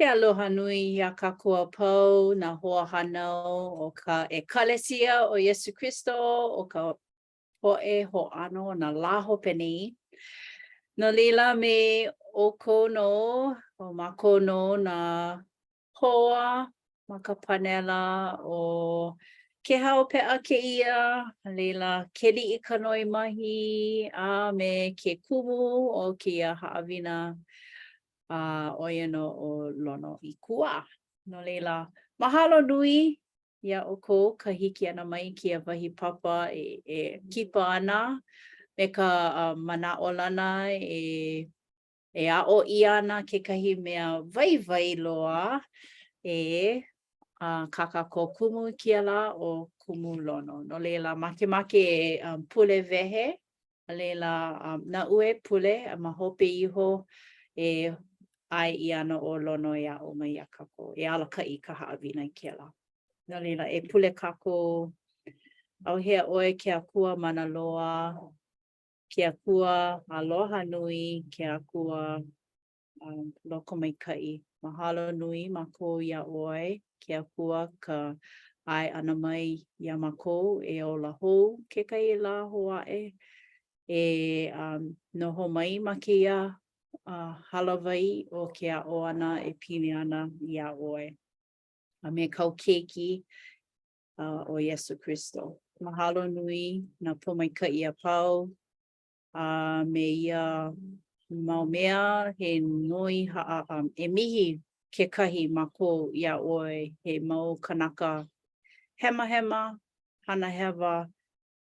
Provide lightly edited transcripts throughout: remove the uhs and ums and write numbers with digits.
Ke aloha nui iā kākou a pau, nā hoahānau o ka ʻEkalesia o Iesu Kristo o ka poʻe hoʻāno o nā lā hope nei. No laila me ʻoukou nō, ʻo mākou nō nā hoa ma ka panela ʻo Kēhau Peʻa kēia, a laila Keliʻikanoe Mahi a me ke kumu o kēia haʻawina a ʻo ia nō ʻo Lono Ikuwā. No laila, mahalo nui iā ʻoukou ka hiki ʻana mai i kēia wahi papa e, e kipa ana me ka uh, manaʻolana e, e aʻo ʻia ana kekahi mea waiwai loa e a kā kākou kumu i kēia lā ʻo Kumu Lono. No laila, makemake e um, pule wehe A laila, naʻu e pule, a ma hope iho e ʻae ʻia ana ʻo Lono e aʻo mai iā kākou, e alakaʻi i ka haʻawina i kēia lā. No laila, e pule kākou, ʻAuhea ʻoe ke Akua mana loa, ke Akua aloha nui, ke Akua um, lokomaikaʻi. Mahalo nui mākou iā ʻoe, ke Akua, ka ʻae ʻana mai iā mākou e ola hou kekahi lā hou aʻe, e um, noho mai ma kēia uh, hālāwai o ke aʻo ʻana e pili ana iā ʻoe a me kāu keiki uh, ʻo Iesu Kristo. Mahalo nui nā pōmaikaʻi a pau A me ia mau mea, he noi haʻa, um, e mihi kekahi mākou iā ʻoe, he mau kanaka hemahema, hana hewa,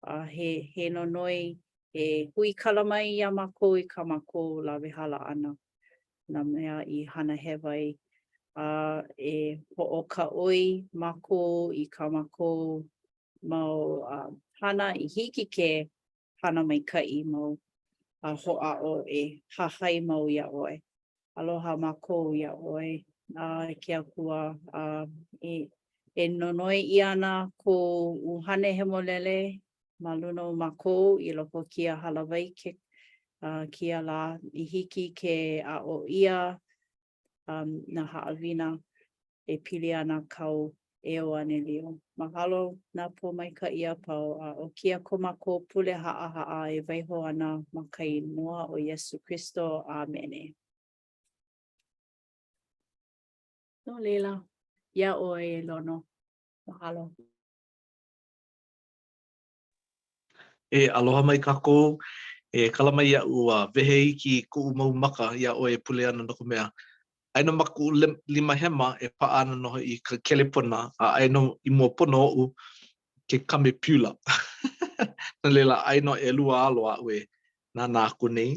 a he, he nonoi e huikala mai iā mākou i kā mākou lawehala ʻana, nā mea i hana hewa ai, a e hoʻokāʻoi mākou i kā mākou mau uh, hana i hiki ke hana maikaʻi mau a hoʻāʻo e hahai mau iā ʻoe. Aloha mākou iā ʻoe, a e ke Akua, a e, e nonoi ʻia ana kou ʻUhane Hemolele ma luna o mākou i loko o kēia hālāwai ke, uh, kēia lā i hiki ke aʻo ʻia um, nā haʻawina e pili ana kāu ʻeuanelio. Mahalo nā pōmaikaʻi a pau, a ʻo kēia ko mākou pule haʻahaʻa e waiho ana ma ka inoa o Iesu Kristo. ʻĀmene. No laila, iā ʻoe e Lono. Mahalo. E aloha mai kākou. E kala mai iaʻu a wehe iki kuʻu mau maka iā ʻoe e pule ana no ka mea, aia nō ma kuʻu lima hema e paʻa ana nō hoʻi ka kelepona a aia nō i mua pono oʻu ke kamepiula. No laila, aia nō ʻelua alo aʻu e nānā aku nei.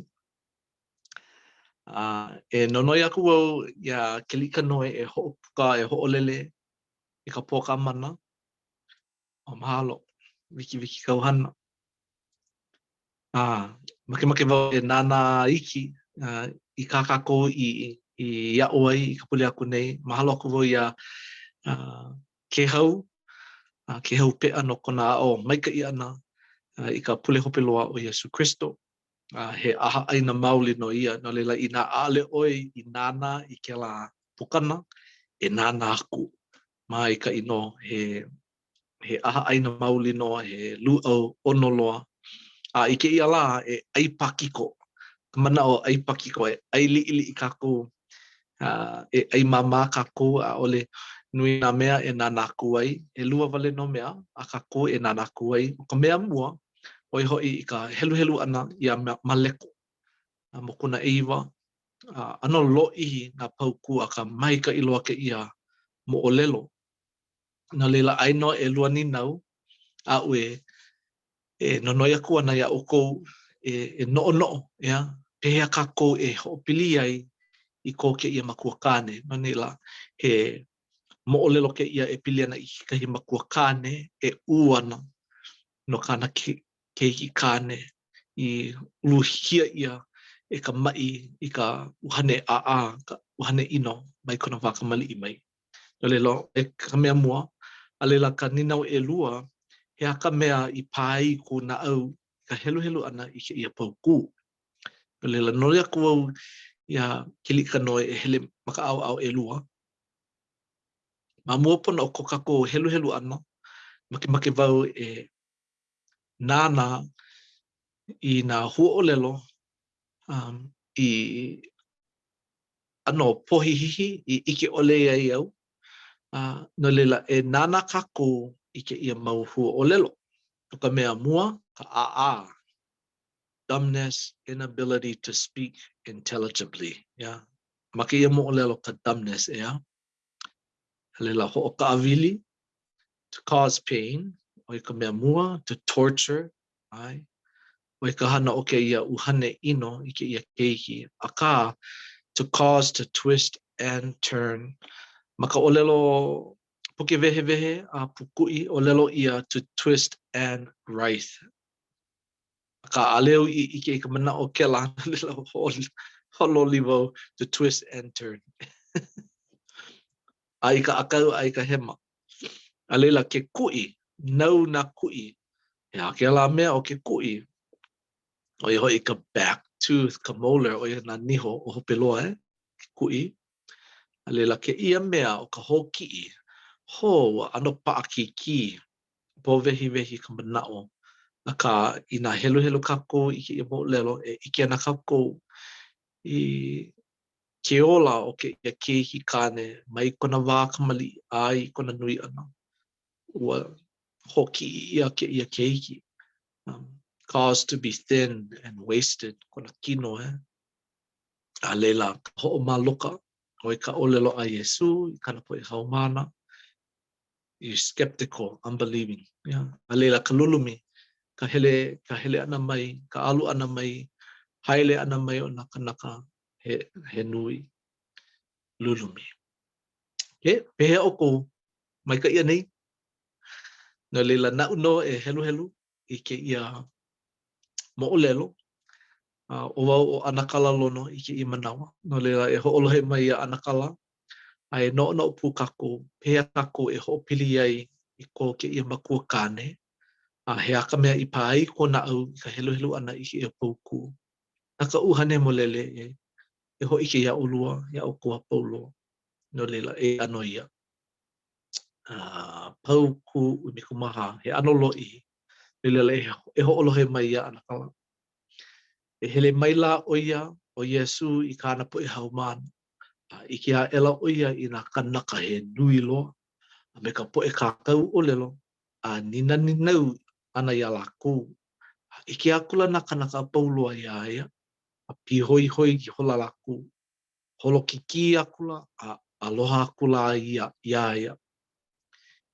A e nonoi aku wau iā Keliʻikanoe e hoʻopuka, e hoʻolele i ka pōkā mana. Oh, mahalo. Wikiwiki kāu hana. A, makemake wau e nānā iki uh, i kā kākou i, i aʻo ai i ka pule aku nei. Mahalo aku wau iā uh, Kēhau, uh, Kēhau Peʻa no kona aʻo maikaʻi ʻana uh, i ka pule hope loa o Iesu Kristo. Uh, he ʻaha ʻaina maoli nō ia, no laila inā ʻaʻole ʻoe i nānā i kēlā pukana, e nānā aku. Maikaʻi nō, he, he ʻaha ʻaina maoli nō, he lūʻau ʻono loa. A i kēia lā, e ʻai pākiko. Ka manaʻo ʻai pākiko, e ʻai liʻiliʻi kākou, a e ʻai māmā kākou, ʻaʻole nui nā mea e nānā aku ai. ʻElua wale nō mea a kākou e nānā aku ai. ʻO ka mea mua, ʻo ia hoʻi i ka heluhelu ʻana iā Maleko, mokuna ʻeiwa, ʻano lōʻihi nā paukū akā maikaʻi loa kēia moʻolelo. No laila, aia nō ʻelua nīnau aʻu e e nonoi aku ana iā ʻoukou e, e noʻonoʻo, ʻeā, pehea kākou e hoʻopili ai i ko kēia makua kāne. No laila, he moʻolelo kēia e pili ana i kekahi makua kāne e ʻū ana no kāna keiki kāne i uluhia ʻia e ka maʻi i ka ʻuhane ʻaʻā, ka ʻuhane ʻino mai kona wā kamaliʻi mai. No laila, ʻo ka mea mua, a laila ka nīnau ʻelua, he aha ka mea i pā ai kou naʻau i ka heluhelu ʻana i kēia paukū? No laila, nonoi aku au iā Keliʻikanoe e hele ma ka ʻaoʻao ʻelua. Ma mua pono o ko kākou heluhelu ʻana, makemake wau e nānā i nā huaʻōlelo um, i ʻano pohihihi i ʻike ʻole ai au. Uh, no laila, e nānā kākou i kēia mau huaʻōlelo. ʻO ka mea mua, ka ʻaʻā, dumbness, inability to speak intelligibly. Yeah. Ma kēia moʻolelo ka dumbness, ʻeā? A laila, hoʻokaʻawili, to cause pain, ʻo ia ka mea mua, to torture, ʻae, ʻo ia ka hana o kēia ʻuhane ʻino i kēia keiki, akā, to cause to twist and turn. Ma ka ʻōlelo puke wehewehe a Pūkuʻi, ʻōlelo ʻia to twist and writhe. Akā, ʻaʻole au i ʻike i ka manaʻo o kēlā, no laila hoʻololi wau to twist and turn. A i ka ʻākau, a i ka hema. A laila, ke kuʻi, nau nā kuʻi. He aha kēlā mea ʻo ke kuʻi? ʻO ia hoʻi ka back tooth, ka molar, ʻo ia nā niho o hope loa, eh? Ke kuʻi. A laila, kēia mea ʻo ka hōkiʻi, hō, ua ʻano paʻakikī, pōwehiwehi ka manaʻo. Akā, inā heluhelu kākou i kēia moʻolelo, e ʻike ana kākou i ke ola o kēia keiki kāne mai kona wā kamaliʻi a i kona nui ʻana. Ua hōkiʻi ʻia kēia keiki, um, caused to be thin and wasted, kona kino, eh? A laila, ka hoʻomaloka, ʻo ia ka ʻōlelo a Iesū i kāna poʻe haumāna, you're skeptical, unbelieving. Yeah. A laila, ka lulumi, ka hele, ka hele ʻana mai, ka alu ʻana mai, haele ʻana mai o nā kanaka he, he nui. Lulumi. Okay, pehea ʻoukou maikaʻi anei? No laila, naʻu nō e heluhelu i kēia moʻolelo. Uh, ʻo wau ʻo ʻAnakala Lono i kēia manawa. No laila, e hoʻolohe mai iā ʻAnakala a e noʻonoʻo pū kākou, pehea kākou e hoʻopili ai i ko kēia makua kāne, a he aha ka mea i pā ai kou naʻau i ka heluhelu ʻana i kēia paukū. Na ka ʻUhane Hemolele e, e hōʻike iā ʻolua, iā ʻoukou a pau loa. No laila, eia nō ia. Uh, paukū 14, he ʻano lōʻihi. No laila, e, e hoʻolohe mai iā ʻAnakala. E hele maila ʻo ia, ʻo Iesū i kāna poʻe haumāna, a ʻike aʻela ʻo ia i nā kānaka he nui loa, a me ka poʻe kākau ʻōlelo, a ninaninau ana iā lākou. A ʻike akula nā kānaka a pau loa iā ia, a pīhoihoi ihola lākou. Holokikī akula a aloha akula ia iā ia.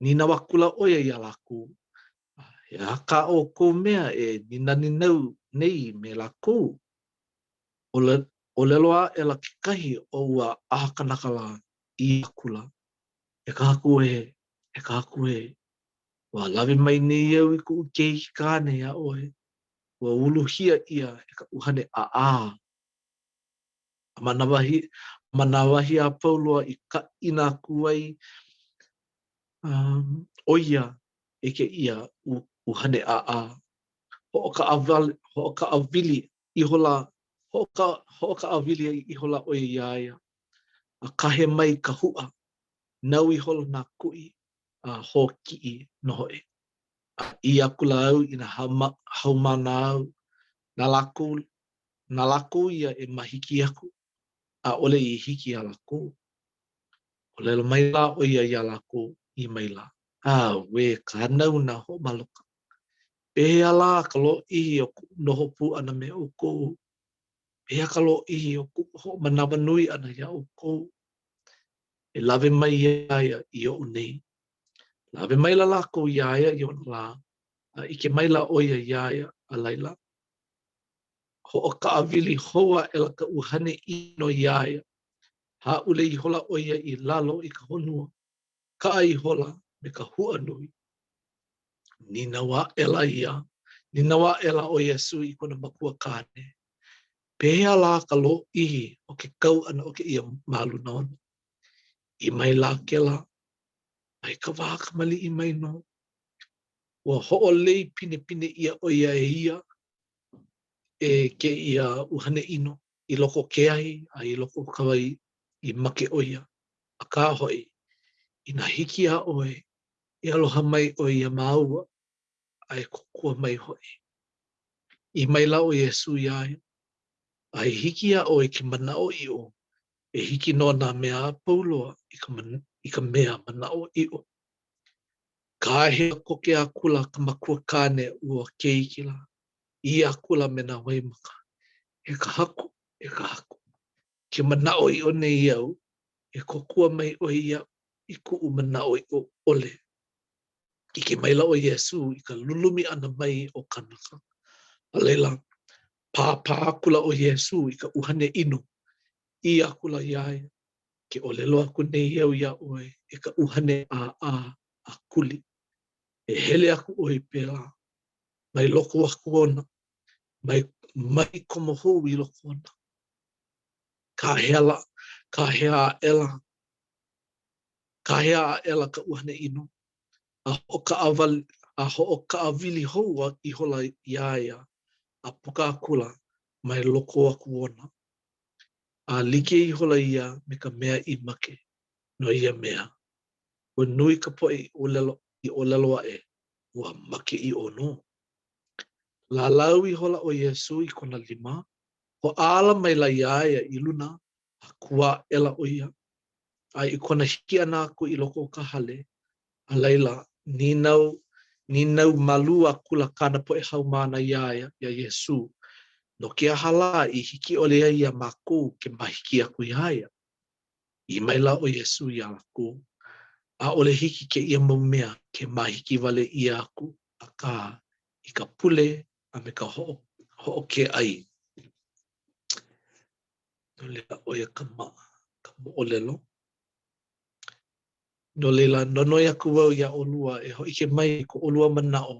Nīnau akula ʻo ia iā lākou, He aha kā ʻoukou mea e ninaninau nei me lākou? ʻŌlelo aʻela kekahi o ua ʻaha kanaka lā, ʻī akula, E ka Haku ē, e ka Haku ē, ua lawe mai nei au i kuʻu keiki kāne iā ʻoe, ua uluhia ʻia e ka ʻuhane ʻaʻā. A ma nā wahi, ma nā wahi a pau loa i kaʻina aku ai um, ʻo ia e kēia ʻuhane ʻaʻā. Hoʻokaʻawale, hoʻokaʻawili ihola, hoʻoka, hoʻokaʻawili ihola ʻo ia iā ia, a kahe mai ka huʻa, nau ihola nā kuʻi a hōkiʻi nō hoʻi. A ʻī akula au i nā haumāna āu, na lākou, na lākou ia e mahiki aku, ʻaʻole i hiki iā lākou. ʻŌlelo maila ʻo ia iā lākou, ʻī maila, Auē, ka hanauna hoʻomaloka! Pehea lā ka lōʻihi o kuʻu noho pū ʻana me ʻoukou? Pehea ka lōʻihi o kuʻu hoʻomanawanui ʻana iā ʻoukou? E lawe mai iā ia i oʻu nei. Lawe maila lākou iā ia i ona lā, a ʻike maila ʻo ia iā ia, a laila, hoʻokaʻawili hou aʻela ka ʻuhane ʻino iā ia, Hāʻule ihola ʻo ia i lalo i ka honua, kaʻa ihola me ka huʻa nui. Nīnau aʻela ia, nīnau aʻela ʻo Iesū i kona makua kāne, Pehea lā ka lōʻihi o ke kau ʻana o kēia ma luna ona? ʻĪ maila kēlā, Mai ka wā kamaliʻi mai nō. Ua hoʻolei pinepine ʻia ʻo ia e ia, e kēia ʻuhane ʻino. i loko o ke ahi a i loko o ka wai i make ʻo ia. Akā hoʻi, Inā hiki iā ʻoe, e aloha mai ʻoe iā māua, a e kōkua mai hoʻi. ʻĪ maila ʻo Iesū iā ia, A i hiki iā ʻoe ke manaʻoʻiʻo, e hiki nō nā mea a pau loa i ka, i ka mea manaʻoʻiʻo. Kāhea koke akula ka makua kāne o ua keiki lā, ʻī akula me nā waimaka, E ka Haku, e ka Haku, ke manaʻoʻiʻo nei au, e kōkua mai ʻoe iaʻu i kuʻu manaʻoʻiʻo ʻole. ʻIke maila ʻo Iesū i ka lulumi ʻana mai o kānaka, a laila, pāpā akula ʻo Iesū i ka ʻuhane ʻino, ʻī akula iā ia, Ke ʻōlelo aku nei au iā ʻoe, e ka ʻuhane ʻāʻā a kuli, e hele aku ʻoe pēlā, mai loko aku ona, mai, mai komo hou i loko ona. Kāhea la, kāhea aʻela, kāhea aʻela ka ʻuhane ʻino, a hoʻokaʻawali, a hoʻokaʻawili hou ihola iā ia, a puka akula mai loko aku ona. A like ihola ia me ka mea i make, no ia mea, ua nui ka poʻe i ʻōlelo, i ʻōlelo aʻe, ua make ʻiʻo nō. Lālau ihola ʻo Iesū i kona lima, hoʻāla maila iā ia i luna, a kū aʻela ʻo ia. A i kona hiki ʻana aku i loko o ka hale, a laila, nīnau, nīnau malū akula kāna poʻe haumāna iā ia, iā Iesū, No ke aha lā i hiki ʻole ai iā mākou ke mahiki aku iā ia? ʻĪ maila ʻo Iesū iā lākou, ʻAʻole hiki kēia mau mea ke mahiki wale ʻia aku, akā, i ka pule a me ka hoʻokē ʻai. No laila, ʻo ia ka, ma, ka moʻolelo. No laila, nonoi aku wau iā ʻolua e hōʻike mai i ko ʻolua manaʻo.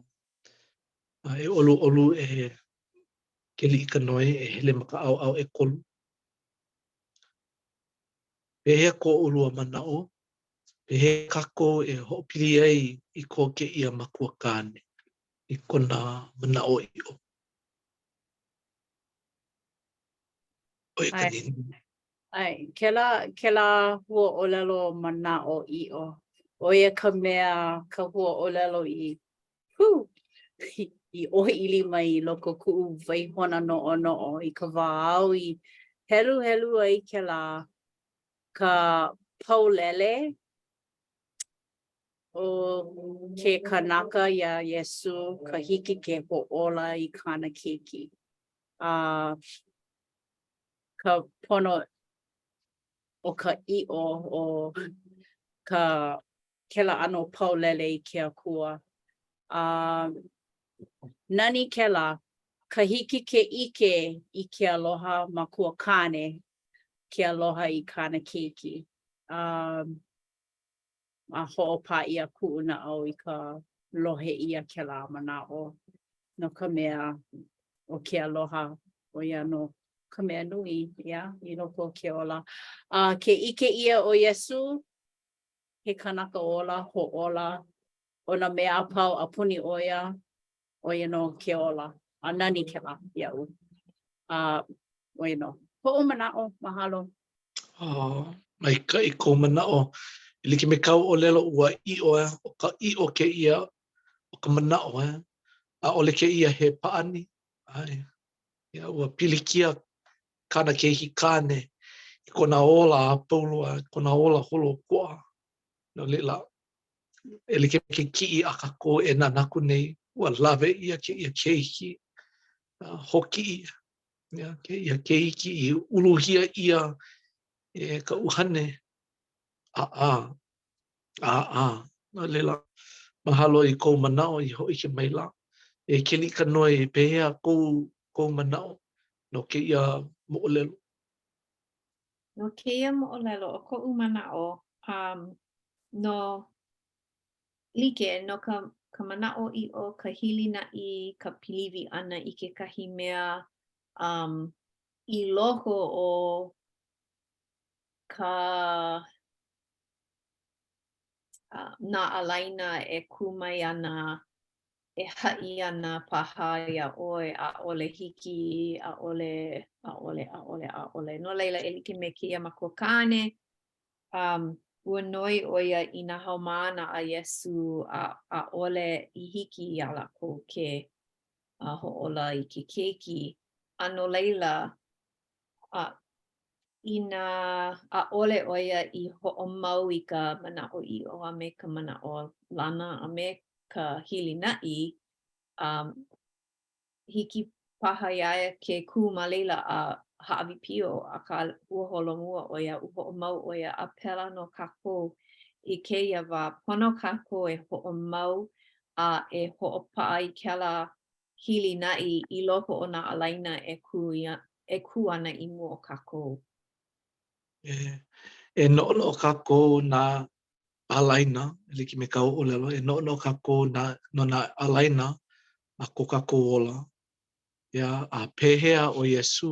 A e ʻoluʻolu e Keliʻikanoe e hele ma ka ʻaoʻao ʻekolu. Pehea ko ʻolua manaʻo? Pehea kākou e hoʻopili ai i ko kēia makua kāne i kona manaʻoʻiʻo? ʻO ia ka nīnau. ʻAe, kēlā, kēlā huaʻōlelo manaʻoʻiʻo, ʻo ia ka mea, ka huaʻōlelo i, hū, i ʻōʻili mai i loko o kuʻu waihona noʻonoʻo i ka wā āu i heluhelu ai kēlā, ka paulele o ke kanaka iā Iesū ka hiki ke hoʻōla i kāna keiki. A ka pono o ka ʻiʻo o ka kēlā ʻano paulele i ke Akua. A nani kēlā, ka hiki ke ʻike i ke aloha makua kāne, ke aloha i kāna keiki. A a hoʻopā ʻia kuʻu naʻau i ka lohe ʻia kēlā manaʻo, no ka mea, ʻo ke aloha, ʻo ia nō ka mea nui, yeah, i loko o ke ola. A ke ʻike ʻia ʻo Iesū, he kanaka ola, hoʻōla, ʻo nā mea a pau a puni ʻo ia, ʻo ia nō ke ola. A nani kēlā iaʻu. A ʻo ia nō. Koʻu manaʻo, mahalo. Oh, maikaʻi kou manaʻo. E like me kāu ʻōlelo, ua ʻiʻo, eh? ʻO ka ʻiʻo kēia o ka manaʻo, eh? ʻAʻole kēia he pāʻani. ʻAe. Ia, ua pilikia kāna keiki kāne i kona ola a pau loa, kona ola holoʻokoʻa. No laila, e like me ke kiʻi a kākou e nānā aku nei, ua lawe ʻia kēia keiki, uh, hōkiʻi ʻia kēia keiki i uluhia ʻia e ka ʻuhane ʻaʻā, ʻaʻā. No laila, mahalo i kou manaʻo i hōʻike maila. E Keliʻikanoe, pehea kou, kou manaʻo no kēia moʻolelo? No kēia moʻolelo, ʻo koʻu manaʻo, um, no like, no ka, ka manaʻoʻiʻo, ka hilinaʻi, ka piliwi ʻana i kekahi mea um, i loko o ka uh, nā ālaina e kū mai ana e haʻi ana paha iā ʻoe, ʻaʻole hiki, ʻaʻole, ʻaʻole, ʻaʻole, ʻaʻole. No laila, e like me kēia makuakāne, um. Ua noi ʻo ia i nā haumāna a Iesū a ʻaʻole i hiki iā lākou ke uh, hoʻōla i ke keiki. A no laila, uh, inā ʻaʻole ʻo ia i hoʻomau i ka manaʻoʻiʻo a me ka manaʻolana a me ka hilinaʻi, um, hiki paha iā ia ke kū ma laila a hāʻawi pio, akā ua holomua ʻo ia, ua hoʻomau ʻo ia, a pēlā nō kākou i kēia wā. Pono kākou e hoʻomau a e hoʻopaʻa i kēlā hilinaʻi i loko o nā ālaina e kū ia, e kū ana i mua o kākou. E, e noʻonoʻo kākou nā ālaina, e like me kāu ʻōlelo, e noʻonoʻo kākou nā, no nā ālaina a ko kākou ola, ʻeā, a pehea ʻo Iesū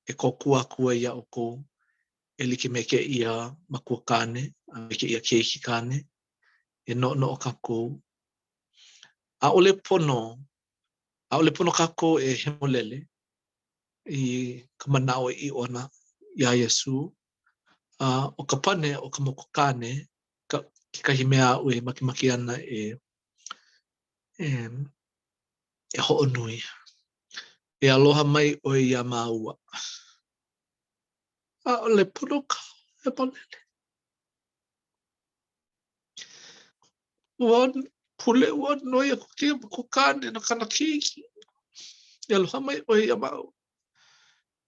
e kōkua aku ai iā ʻoukou e like me kēia makua kāne a me kēia keiki kāne, e noʻonoʻo kākou. ʻAʻole pono, ʻaʻole pono kākou e hemolele i ka manaʻoʻiʻo ʻana iā Iesū. A ʻo ka pane o ka makua kāne, ka, kekahi mea aʻu e makemake ana e e, e hoʻonui. E aloha mai ʻoe iā māua. ʻAʻole pono ka hemolele. Ua pule, ua noi aku kēia makua kāne no kāna keiki. E aloha mai ʻoe iā māua.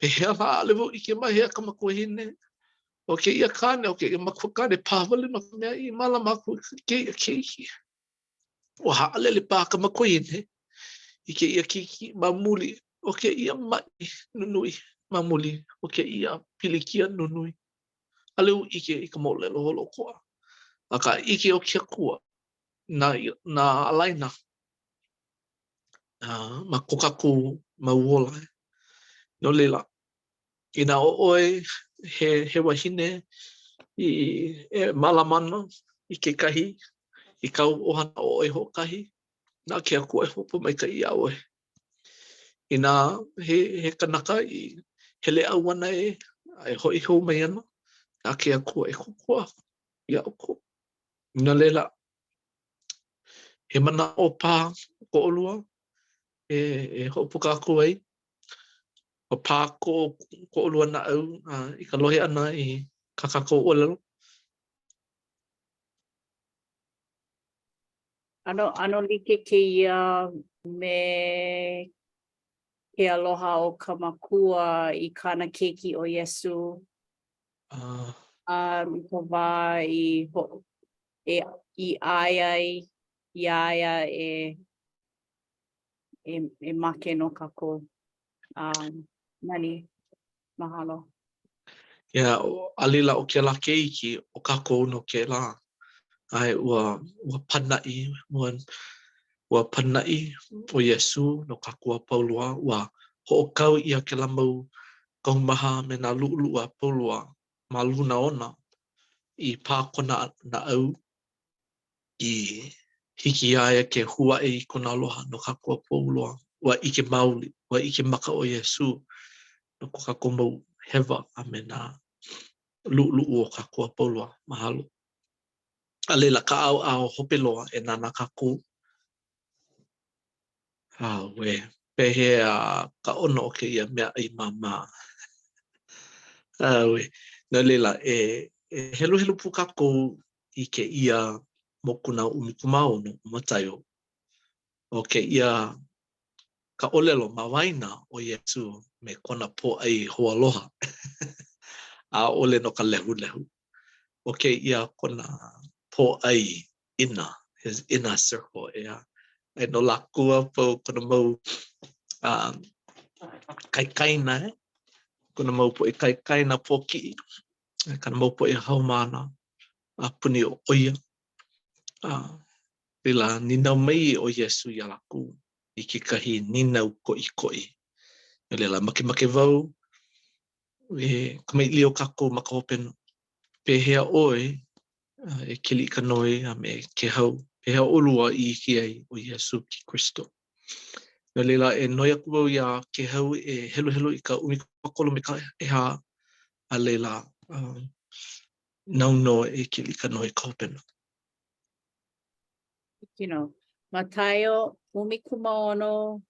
Pehea lā, ʻaʻole wau ʻike ma hea ka makuahine o kēia kāne, o kēia makua kāne, pā wale nō ka mea i mālama aku i kēia keiki. Ua haʻalele paha ka makuahine i kēia keiki ma muli o kēia maʻi nunui, ma muli o kēia pilikia nunui. ʻAʻole au ʻike i ka moʻolelo holoʻokoʻa, akā ʻike ʻo ke Akua nā, nā ālaina uh, ma ko kākou mau ola. No laila, inā ʻo ʻoe he, he wahine i, e mālama ana i kekahi, i kāu ʻohana ʻo ʻoe hoʻokahi, na ke Akua e hoʻopōmaikaʻi iā ʻoe. Inā he, he kanaka i hele ʻauana ʻē a e hoʻi hou mai ana, na ke Akua e kōkua iā ʻoukou. No laila, he manaʻo paha ko ʻolua e, e hoʻopuka aku ai. Ua pā ko, ko ʻolua naʻau uh, i ka lohe ʻana i kā kākou ʻōlelo. ʻAno, ʻano like kēia me ke aloha o ka makua i kāna keiki ʻo Iesū. Uh. A i ka wā i ho, e, i ʻae ai iā ia e, e, e make no kākou. Um, nani. Mahalo. Yeah, a laila ʻo kēlā keiki, ʻo kākou nō kēlā. ʻAe, ua, ua panaʻi, ua, ua panaʻi ʻo Iesū no kākou a pau loa. Ua hoʻokau ʻia kēlā mau kaumaha me nā luʻuluʻu a pau loa ma luna ona i pā kona naʻau i hiki iā ia ke hū aʻe i kona aloha no kākou a pau loa. Ua ʻike maoli, ua ʻike maka ʻo Iesū no ko kākou mau hewa a me nā luʻuluʻu o kākou a pau loa. Mahalo. A laila, ka ʻaoʻao hope loa e nānā kākou. Auē, pehea ka ʻono o kēia meaʻai māmā? Auē, no laila, e, e heluhelu pū kākou i kēia mokuna 16 o Mataio. ʻO kēia ka ʻōlelo ma waena o Iesū me kona pōʻai hoaloha, ʻaʻole no ka lehulehu. ʻO kēia kona pōʻai inner, his inner circle, ʻeā. A no lākou a pau kona mau um, kaikaina, eh? kona mau poʻe kaikaina pōkiʻi, kona mau poʻe haumāna a puni ʻo ia. A laila, nīnau mai ʻo Iesū iā lākou i kekahi nīnau koʻikoʻi. No laila, makemake wau e kamaʻilio kākou ma ka hopena. Pehea ʻoe e Keliʻikanoe a me Kēhau, pehea ʻolua i ʻike ai ʻo Iesū ke Kristo? No laila, e noi aku wau iā Kēhau e heluhelu i ka 13 me ka ʻehā, a laila, um, Nāu nō e Keliʻikanoe ka hopena. Hiki nō. Mataio 16,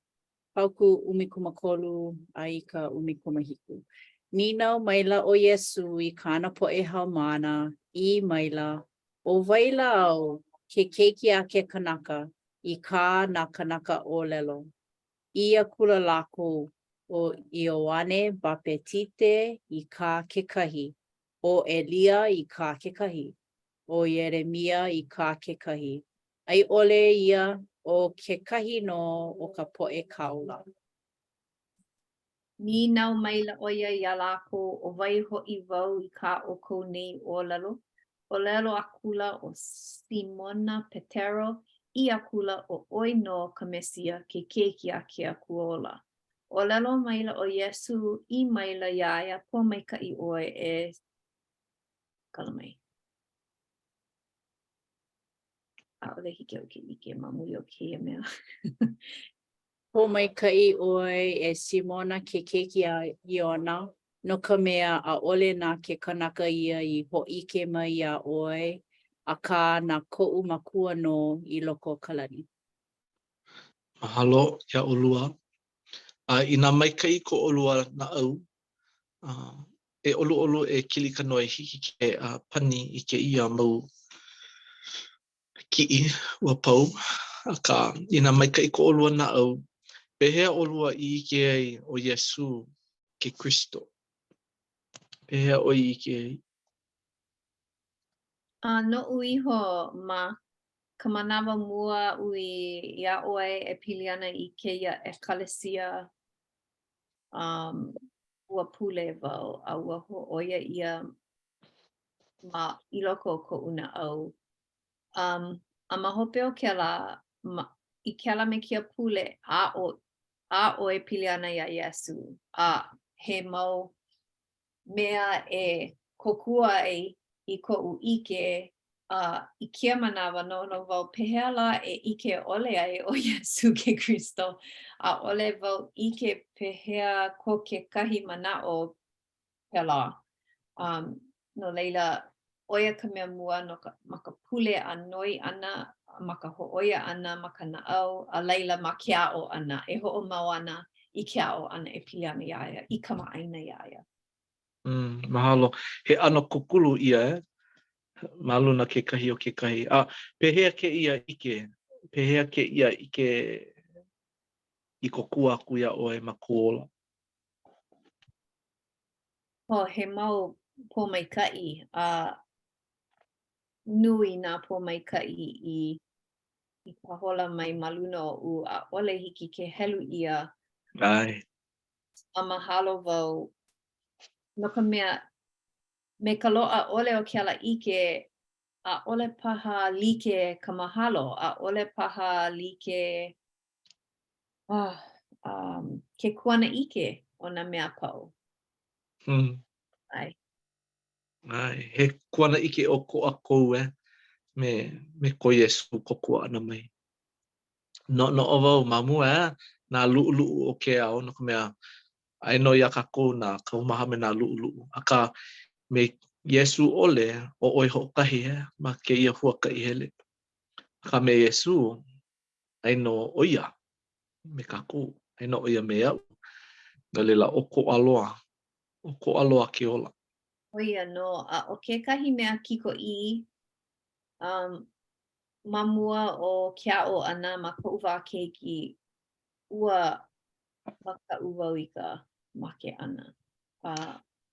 paukū 13 a i ka 17. Nīnau maila ʻo Iesū i kāna poʻe haumāna, ʻī maila, ʻO wai lā au, ke Keiki a ke Kanaka, i kā nā kānaka ʻōlelo? ʻĪ akula lākou, ʻO Ioane Bapetite i kā kekahi, ʻo ʻElia i kā kekahi, ʻo Ieremia i kā kekahi, a i ʻole ia, ʻo kekahi nō o ka poʻe kāula. Nīnau maila ʻo ia iā lākou, ʻO wai hoʻi wau i kā ʻoukou nei ʻōlelo? ʻŌlelo akula ʻo Simona Petero, ʻī akula, ʻO ʻoe nō ka Mesia, ke Keiki a ke Akua ola. ʻŌlelo maila ʻo Iesū, ʻī maila iā ia, Pōmaikaʻi ʻoe e kala mai. ʻAʻole hiki iaʻu ke ʻike ma muli o kēia mea. Pōmaikaʻi ʻoe e Simona ke keiki a Iona, no ka mea, ʻaʻole na ke kanaka ia i hōʻike mai iā ʻoe, akā, na koʻu Makua nō i loko o ka lani. Mahalo iā ʻolua. A inā maikaʻi ko ʻolua naʻau, e ʻoluʻolu e Keliʻikanoe hiki ke pani i kēia mau kiʻi ua pau, akā, inā maikaʻi ko ʻolua naʻau, pehea ʻolua i ʻike ai ʻo Iesū ke Kristo? Pehea ʻoe i ʻike ai? A noʻu iho, ma ka manawa mua aʻu i aʻo ai e pili ana i kēia ʻekalesia, um, ua pule wau a ua hōʻoia ʻia ma i loko o koʻu naʻau. Um, a ma hope o kēlā, ma, i kēlā me kēia pule, aʻo, aʻo e pili ana iā Iesū, a he mau mea e kōkua ai i koʻu ʻike, a i kēia manawa noʻonoʻo wau pehea lā e ʻike ʻole ai ʻo Iesū ke Kristo? ʻAʻole wau ʻike pehea ko kekahi manaʻo pēlā. Um, no laila, ʻo ia ka mea mua no ka, ma ka pule a noi ʻana, ma ka hōʻoia ʻana, ma ka naʻau, a laila ma ke aʻo ʻana, e hoʻomau ana i ke aʻo ʻana e pili ana iā ia, i kamaʻāina iā ia. Mm, mahalo. He ʻano kūkulu ia, eh? Ma luna kekahi o kekahi. A pehea kēia ʻike? Pehea kēia ʻike i kōkua aku iā ʻoe ma kou ola? Oh, he mau pōmaikaʻi a nui nā pōmaikaʻi i i pāhola mai ma luna oʻu, ʻaʻole hiki ke helu ʻia. ʻAe. A mahalo wau no ka mea, me ka loaʻa ʻole o kēlā ʻike, ʻaʻole paha like ka mahalo, ʻaʻole paha like ah, um, ke kuanaʻike o nā mea a pau. Hmm. ʻAe. ʻAe, he kuanaʻike ʻokoʻa kou, eh, me, me ko Iesū kōkua ʻana mai. Noʻonoʻo wau ma mua, eh, nā luʻuluʻu o ke ao, no ka mea, aia nō iā kākou nā kaumaha me nā luʻuluʻu, akā, me Iesū ʻole, ʻo ʻoe hoʻokahi, eh, ma kēia huakaʻi hele. Akā me Iesū, aia nō ʻo ia me kākou, aia nō ʻo ia me aʻu. No laila, ʻokoʻa loa, ʻokoʻa loa ke ola. ʻO ia nō, a ʻo kekahi mea kikoʻī, um, ma mua o ke aʻo ʻana ma koʻu wā keiki, ua makaʻu wau i ka make ʻana. A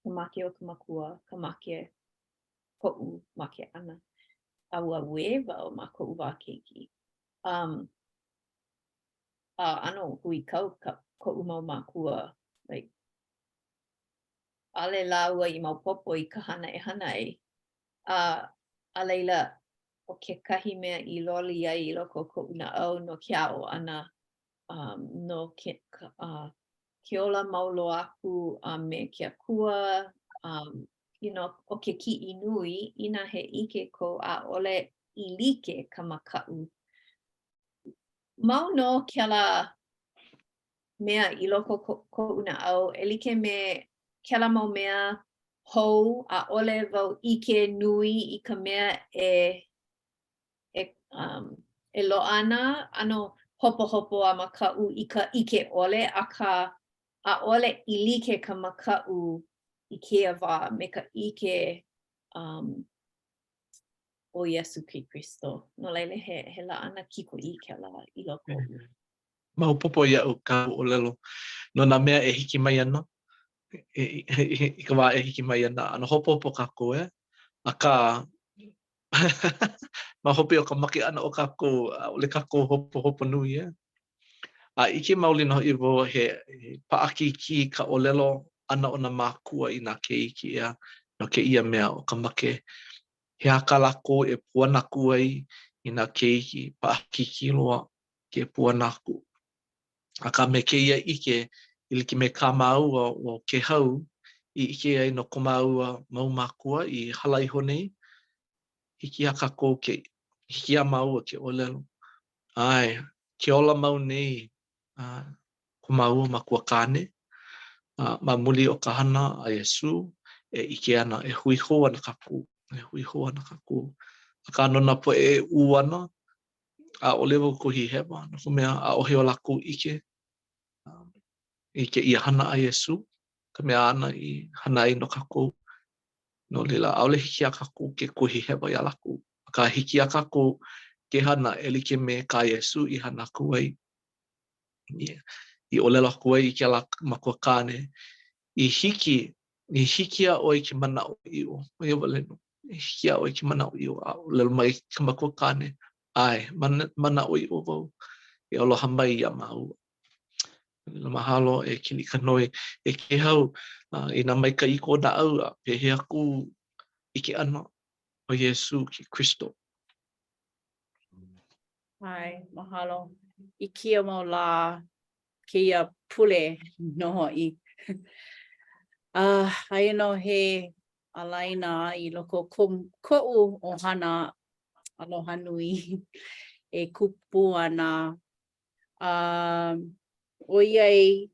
ka make o ka makua, ka make, koʻu make ʻana. A ua uē wau ma koʻu wā keiki. Um, a ʻano huikau ka, koʻu mau mākua, like, ʻaʻole lāua i maopopo i ka hana e hana ai. A, a laila, ʻo kekahi mea i loli ai i loko o koʻu naʻau no ke aʻo ʻana um, no ke, uh, ke ola mau loa aku a me ke akua, um, you know, ʻo ke kiʻi nui, inā he ʻike kou ʻaʻole i like ka makaʻu. Mau nō kēlā mea i loko o koʻu naʻau e like me kēlā mau mea. hou, ʻaʻole wau ʻike nui i ka mea e e um e loaʻa ana, ʻano hopohopo a makaʻu i ka ʻike ʻole, akā ʻaʻole i like ka makaʻu i kēia wā me ka ʻike um o Iesū ke Kristo. No laila, he, he laʻana kikoʻī kēlā i loko oʻu. Maopopo iaʻu kāu ʻōlelo no nā mea e hiki mai ana, i ka wā e hiki mai ana, ʻano hopohopo kākou, e? Akā, ma hope o ka make ʻana o kākou, ʻaʻole kākou hopohopo nui, e? A ʻike maoli nō hoʻi wau he, he paʻakikī ka ʻōlelo ʻana o nā mākua i nā keiki, ʻeā, no kēia mea ʻo ka make. He aha kā lākou e puana aku ai i nā keiki paʻakikī loa ke puana aku. Akā me kēia ʻike, e like me kā māua ʻo Kēhau i ʻike ai no ko māua mau mākua i hala iho nei, hiki iā kākou ke, hiki iā māua ke ʻōlelo, ʻae, ke ola mau nei uh, ko māua makua kāne, uh, ma muli o ka hana a Iesū, e ʻike ana, e hui hou ana kākou, e hui hou ana kākou. Akā no nā poʻe e ʻū ana, ʻaʻole wau kuhi hewa, no ka mea, ʻaʻohe o lākou ʻike um, i kēia hana a Iesū, ka mea āna i hana ai no kākou. No laila, ʻaʻole hiki iā kākou ke kuhi hewa iā lākou. Akā, hiki iā kākou ke hana e like me kā Iesū i hana aku ai. Yeah. I ʻōlelo aku ai i kēlā makua kāne, i hiki, i hiki iā ʻoe ke manaʻoʻiʻo, ʻo ia wale nō, i hiki iā ʻoe ke manaʻoʻiʻo, a ʻōlelo mai ka makua kāne, ʻae, manaʻoʻiʻo wau, e aloha mai iā māua. Mahalo e Keliʻikanoe, e Kēhau, uh, inā maikaʻi kou naʻau, a pehea kou ʻike ʻana o Iesū ke Kristo. ʻAe, mahalo. I kēia mau lā, kēia pule nō hoʻi. Uh, aia nō he ālaina i loko o koʻu ʻohana aloha nui e kupu ana. Uh, ʻoiai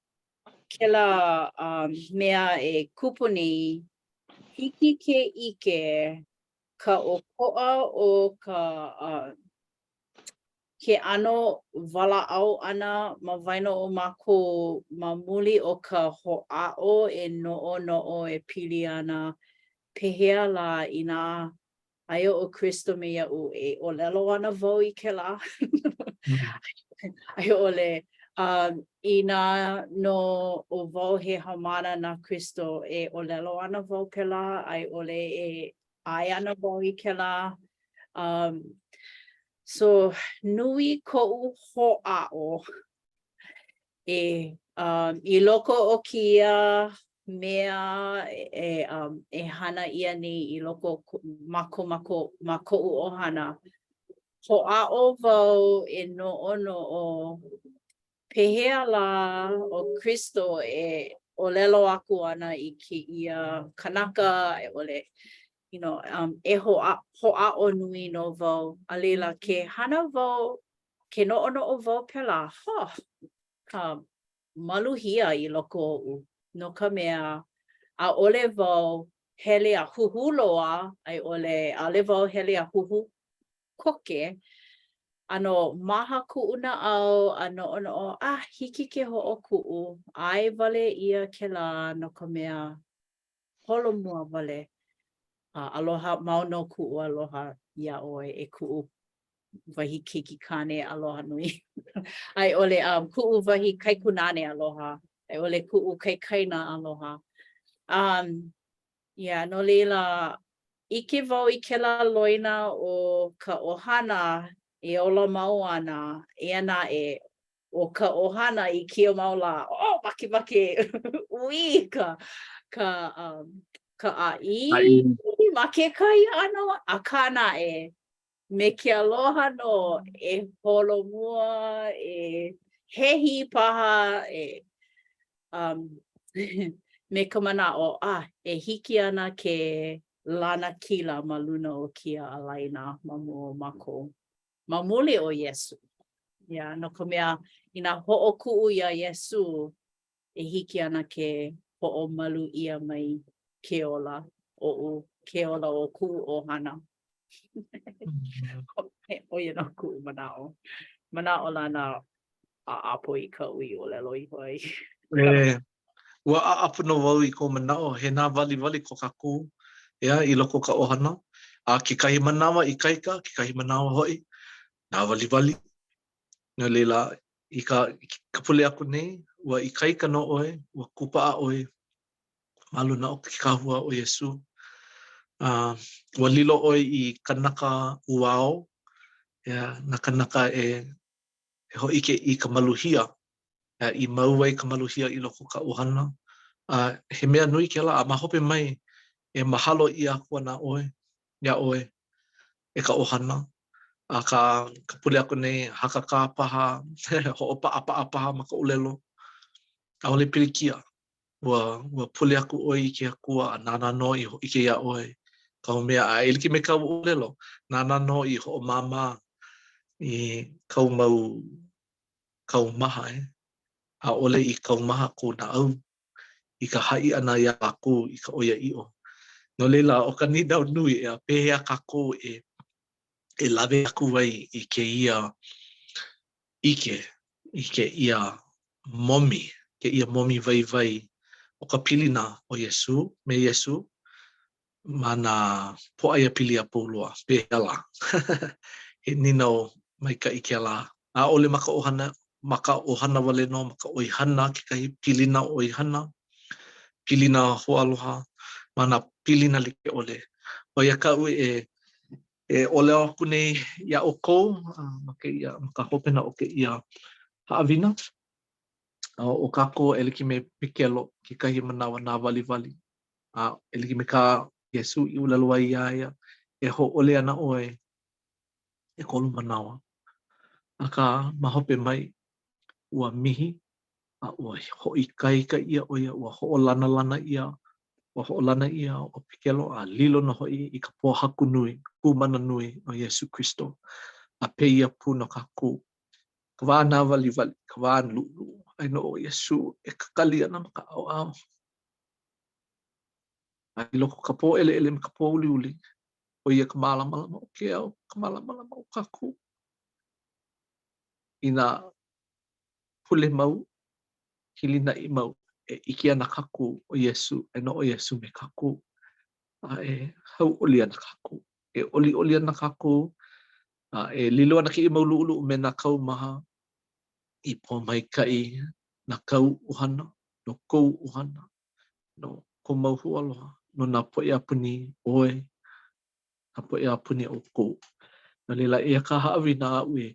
kēlā um, mea e kupu nei, hiki ke ʻike ka ʻokoʻa o ka uh, ke ʻano walaʻau ʻana ma waena o mākou ma muli o ka hoʻāʻo e noʻonoʻo e pili ana pehea lā inā aia ʻo Kristo me iaʻu e ʻōlelo ana wau i kēlā a i ʻole um, inā nō ʻo wau he haumāna na Kristo e ʻōlelo ana wau pēlā a i ʻole e ʻae ana wau i kēlā um, so nui koʻu hoʻāʻo e um, i loko o kēia mea e, um, e hana ʻia nei i loko ma ko mākou, ma koʻu ʻohana. Hoʻāʻo wau e noʻonoʻo pehea lā ʻo Kristo e ʻōlelo aku ana i kēia kanaka a i ʻole, you know, um, e hoʻā, hoʻāʻo nui nō wau. A laila, ke hana wau, ke noʻonoʻo wau pēlā, huh, ka maluhia i loko oʻu, no ka mea, ʻaʻole wau hele a huhū loa, a i ʻole, ʻaʻole wau hele a huhū koke, ʻano maha kuʻu naʻau a noʻonoʻo, ah, hiki ke hoʻokuʻu, ʻae wale ʻia kēlā no ka mea, holomua wale, a aloha mau nō kuʻu aloha iā ʻoe e kuʻu wahi keiki kāne aloha nui. A i ʻole um, kuʻu wahi kaikunāne aloha, a i ʻole kuʻu kaikaina aloha. Um, yeah, no laila, ʻike wau i kēlā loina o ka ʻohana e ola mau ana, eia naʻe, ʻo ka ʻohana i kēia mau lā, oh, makemake ʻuī ka, ka, um, ka ʻāʻī ma kekahi ʻano, akā naʻe, me ke aloha nō e holomua, e hehi paha, e, um, me ka manaʻo, ah, e hiki ana ke lanakila ma luna o kēia ālaina ma mua o mākou. Ma muli o Iesū. Yeah, no ka mea, inā hoʻokuʻu iā Iesū, e hiki ana ke hoʻomalu ʻia mai. ke ola oʻu, ke ola o kuʻu ʻohana. ʻO ia nō kuʻu manaʻo. Manaʻolana ʻaʻapo i kaʻu i ʻōlelo iho ai. E, ua ʻaʻapo nō wau i kou manaʻo, he nāwaliwali ko kākou, ʻeā, i loko o ka ʻohana. A kekahi manawa ikaika, kekahi manawa hoʻi, nāwaliwali. No laila, i ka, ka pule aku nei, ua ikaika nō ʻoe, ua kūpaʻa ʻoe ma luna o ke kahua o Iesū. A ua lilo ʻoe i kanaka ʻuao, ʻeā, nā kanaka e e hōʻike i ka maluhia, i mau ai ka maluhia i loko o ka ʻohana. A he mea nui kēlā, a ma hope mai, e mahalo ʻia aku ana ʻoe, iā ʻoe, e ka ʻohana. Akā, ka pule aku nei, hakakā paha, hoʻopaʻapaʻa paha ma ka ʻōlelo, ʻaʻole pilikia. Ua, ua pule aku ʻoe i ke Akua a nāna nō i hōʻike iā ʻoe kāu mea, a e like me kāu ʻōlelo, nāna nō i hoʻomāmā i kāu mau kaumaha, e. ʻAʻole i kaumaha kou naʻau i ka haʻi ʻana iā lākou i ka ʻoiaʻiʻo. No laila, ʻo ka nīnau nui, ʻeā, pehea kākou e e lawe aku ai i kēia ʻike i kēia momi, kēia momi waiwai o ka pilina o Iesū me Iesū ma nā pōʻaiapili a pau loa. Pehea lā? He nīnau maikaʻi kēlā. ʻAʻole ma ka ʻohana, ma ka ʻohana wale nō, ma ka ʻoihana kekahi pilina ʻoihana, pilina hoaaloha, ma nā pilina like ʻole. ʻO ia kaʻu e e ʻōlelo aku nei iā ʻoukou ma kēia, ma ka hopena o kēia haʻawina. ʻO kākou e like me Pekelo, kekahi manawa nāwaliwali, a e like me kā Iesū i ʻōlelo ai iā ia, e hōʻole ana ʻoe ʻekolu manawa. Akā, ma hope mai, ua mihi a ua hoʻoikaika ʻia ʻo ia, ua hoʻolanalana ʻia, ua hoʻolana ʻia ʻo Pekelo a lilo nō hoʻi i ka pōhaku nui, kūmana nui o Iesū Kristo. A pēia pū no kākou. Ka wā nāwaliwali, ka wā luʻuluʻu, aia nō ʻo Iesū e kakali ana ma ka ʻaoʻao. A i loko o ka pōʻeleʻele me ka pōuliuli, ʻo ia ka mālamalama o ke ao, ka mālamalama o kākou. Inā pule mau, hilinaʻi mau, e ʻike ana kākou ʻo Iesū, aia nō ʻo Iesū me kākou, a e hauʻoli ana kākou, e ʻoliʻoli ana kākou, a e lilo ana kēia mau luʻuluʻu me nā kaumaha i pōmaikaʻi na kāu ʻohana, no kou ʻohana, no kou mau hoaaloha, no nā poʻe a puni ʻoe, nā poʻe a puni ʻoukou. No laila, eia ka haʻawina aʻu e,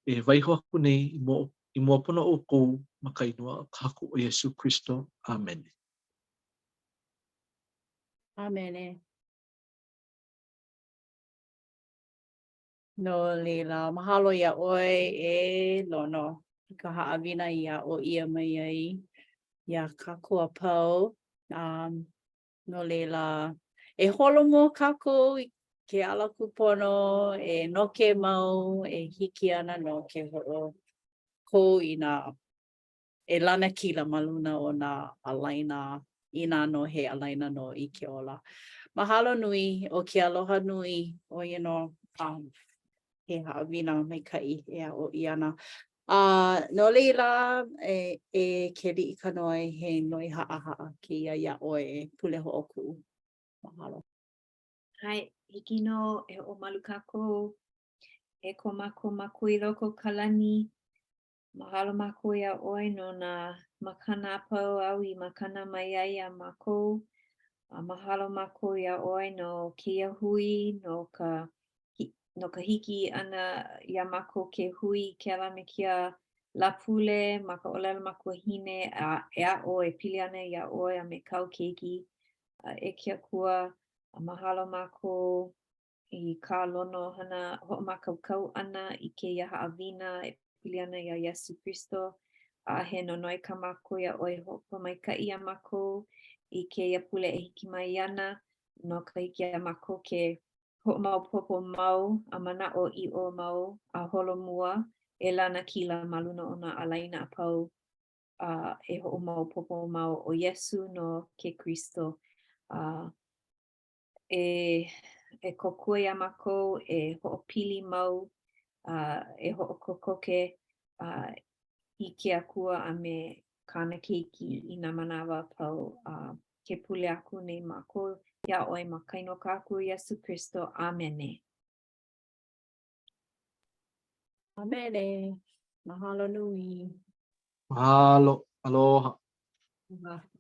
e waiho aku nei i mua, i mua pono o ʻoukou ma ka inoa o ka Haku ʻo Iesū Kristo. ʻĀmene. ʻĀmene. No laila, mahalo iā ʻoe e Lono i ka haʻawina i aʻo ʻia mai ai iā kākou a pau. Um, No laila, e holomua kākou i ke ala kūpono, e noke mau, e hiki ana nō ke hoʻokō i nā, e lanakila ma luna o nā ālaina, inā nō he ālaina nō i ke ola. Mahalo nui, ʻo ke aloha nui, ʻo ia nō um, he haʻawina maikaʻi e aʻo ʻia ana. A no laila, e, e Keliʻikanoe, he noi haʻahaʻa kēia iā ʻoe e pule hoʻokuʻu. Mahalo. ʻAe, hiki nō e hoʻomalu kākou e ko mākou Makua i loko o ka lani. Mahalo mākou iā ʻoe no nā makana a pau āu i makana mai ai iā mākou. A mahalo mākou iā ʻoe no kēia hui, no ka no ka hiki ʻana iā mākou ke hui i kēlā me kēia Lāpule ma ka ʻōlelo makuahine a e aʻo e pili ana iā ʻoe a me kāu keiki e ke Akua. A mahalo mākou i kā Lono hana hoʻomākaukau ʻana i kēia haʻawina e pili ana iā Iesū Kristo. A he nonoi kā mākou iā ʻoe e hoʻopōmaikaʻi iā mākou i kēia pule e hiki mai ana no ka hiki iā mākou ke hoʻomaopopo mau a manaʻoʻiʻo mau a holomua e lanakila ma luna o nā ālaina a pau a e hoʻomaopopo mau ʻo Iesū nō ke Kristo. A. e e kōkua iā mākou e hoʻopili mau a e hoʻokokoke uh, i ke Akua a me kāna keiki i nā manawa a pau. Uh, ke pule aku nei mākou iā ʻoe ma ka inoa o ka Haku Iesū Kristo. ʻĀmene. ʻĀmene. Mahalo nui. Mahalo. Aloha. Aloha.